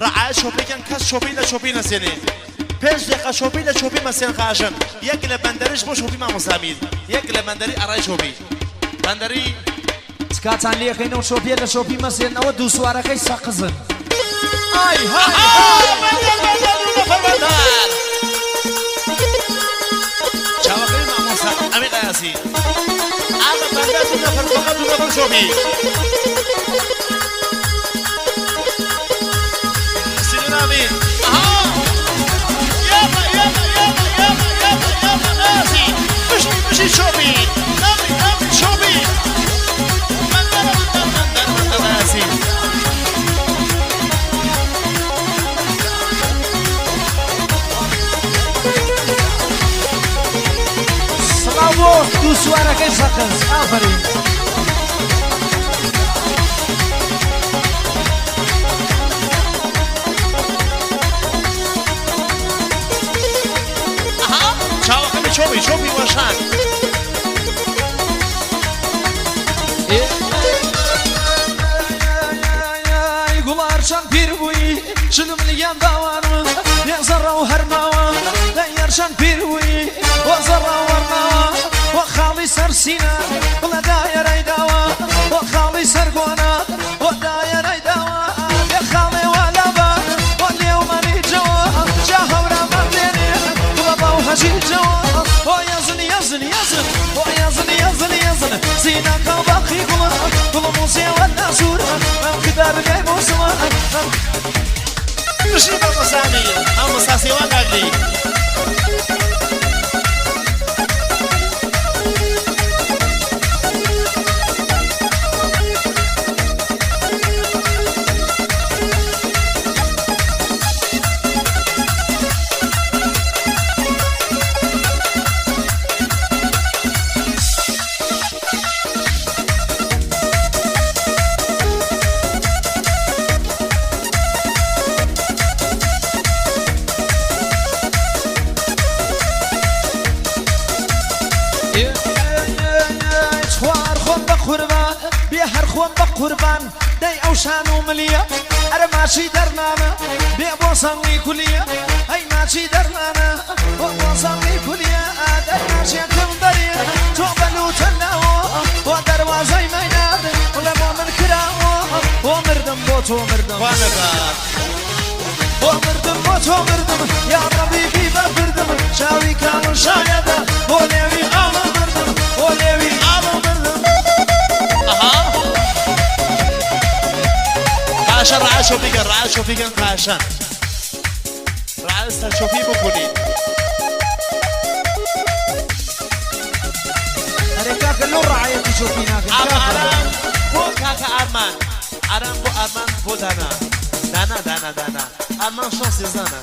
ڕعایە چۆپیکەن، کەس چۆپی لە چۆپی نەسێنێ. 5 دقیقە چۆپی لە چۆپی مەسێن قاژن. یەک لە بەندەریش بۆ چۆپی مامۆستا میر. یەک لە بەندەری ئەڕای چۆپی. بەندەری تکاتان لێکەینەوە چۆپیە لە چۆپی مەسێنەوە دوو سوارەکەی سەقزن. ئای های های. بەندەر بەندەر دوو نەفەر بەندەر. چاوەکەی مامۆستا ئەمیر ئایاسی. ئامە بەندەر دوو نەفەر فەقەت دوو نەفەر چۆپی. سینون ئامیر. ئەها. یاڵا یاڵا یاڵا یاڵا یاڵا یاڵا نازی. بژی بژی چۆپی. نامی نامی چۆپی. بەندەرە بەندەر بەندەر بەندەر ئایاسی. سڵاو بۆ دوو سوارەکەی سەقز. ئافەرین. ئەها چاوەکەمی چۆپی چۆپی وەشان. ئەی گوڵار چەند پیر بووی ژنم لیان داوانم لێ زەڕە و هەرماوە لە چەند پیر بووی وە زەڕە و هەرماوە وە خاڵی سەر سینە بڵە دایەرەی داوە وە خاڵی سەرگۆنە وە دایەرەی داوە لێ خاڵێ وا لابان وە لێومانی جەوە جا هەورامان لێنێ بڵە باو هەژی جەوە وە یەزن یەزن یەزن وە یەزن یەزن یەزن سیناکە باقی گوڵە گوڵ موسێوە ناسوورە مەم کدارگای موسڵە مەم بژی مامۆستا ئەمیر. مامۆستا سێوان ئاگری. چوار خۆم بە قوربان بێ هەر خۆم بە قوربان دەی ئەو شان و ملیە ئەرە ماچی دەرنانە بێ بۆ سەنگی کولیە ئەی ماچی دەرنانە بۆ بۆ سەنگی کولیە دەی ماچێکم بەریە تۆ بەلوتە ناوە بۆ دەروازەی مەیدان بڵێ بۆ من کراوە بۆ مردم بۆ تۆ مردم خوانەکە. بۆ مردم بۆ تۆ مردم یا ڕەبی بی بردم چاوی کامل شایەدە بۆ لێوی ئاڵم بردم بۆ لێوی ئاڵم بردم. ئەها باشە ڕعایە چۆپیکەن ڕعایە چۆپیکەن قاشان. ڕعایە سەر چۆپی بکونید. ئەرێ کاکە لۆ ڕعایەتی چۆپی ناکەن ئامە کاکە؟ ئارام بۆ کاکە ئارمان. ئارام بۆ ئارمان بۆ دانا. دانا دانا دانا. ئارمان شانسی زانە.